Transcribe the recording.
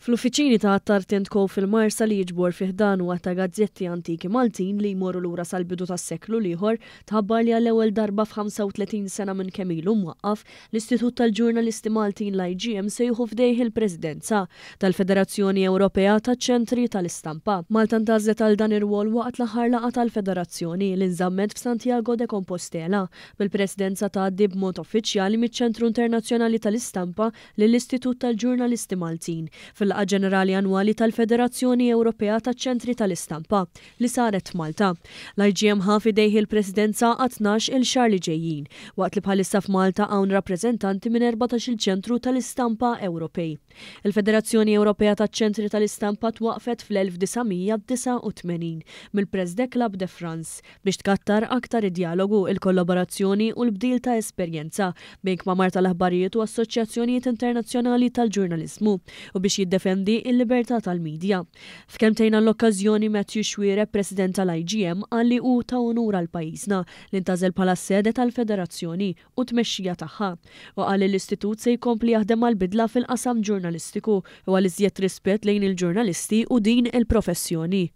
Fl-uffiċini ta' Attard and Co fil-Marsa li jiġbor fi ħdanu għadd ta' gazzetti antiki Maltin li jmorru lura sal-bidu tas-seklu l-ieħor, tħabbar li għall-ewwel darba f'35 sena minn kemm ilu mwaqqaf, l-Istitut tal-Ġurnalisti Maltin l-IGM se jieħu f'dejh il-Presidenza tal-Federazzjoni Ewropea taċ-Ċentri tal-Istampa. Malta ntgħażlet għal dan ir-rwol waqt l-aħħar laqgħa tal-Federazzjoni li nżammet f'Santiago de Compostela, bil-Presidenza tgħaddi b'mod uffiċjali miċ-Ċentru Internazzjonali tal-Istampa lill-Istitut tal-Ġurnalisti Maltin fil-Laqgħa Ġenerali Annwali tal-Federazzjoni Ewropea taċ-Ċentri tal-Istampa li saret f'Malta. L-IGM ħa f'idejh il-Presidenza għat-tnax il xahar li ġejjin, waqt li bħalissa f'Malta hawn rappreżentanti minn 14-il ċentru tal-istampa Ewropej. Il-Federazzjoni Ewropea taċ-Ċentri tal-Istampa twaqqfet fl-1989 mill-Presse des Clubs de France biex tkattar aktar id-djalogu, il-kollaborazzjoni u l-bdil ta' esperjenza bejn kmamar tal-aħbarijiet u assoċjazzjonijiet internazzjonali tal-ġurnaliżmu u biex jiddefendi l-libertà tal-midja. F'kelmtejn għall-okkażjoni, Matthew Xuereb, President tal-IGM, qal li hu ta' unur għal pajjiżna li ntgħażel bħala s-sede tal-Federazzjoni u t-tmexxija tagħha u qal li l-Istitut se jkompli jaħdem għall-bidla fil-qasam ġurnalistiku u għal iżjed rispett lejn il-ġurnalisti u din il-professjoni.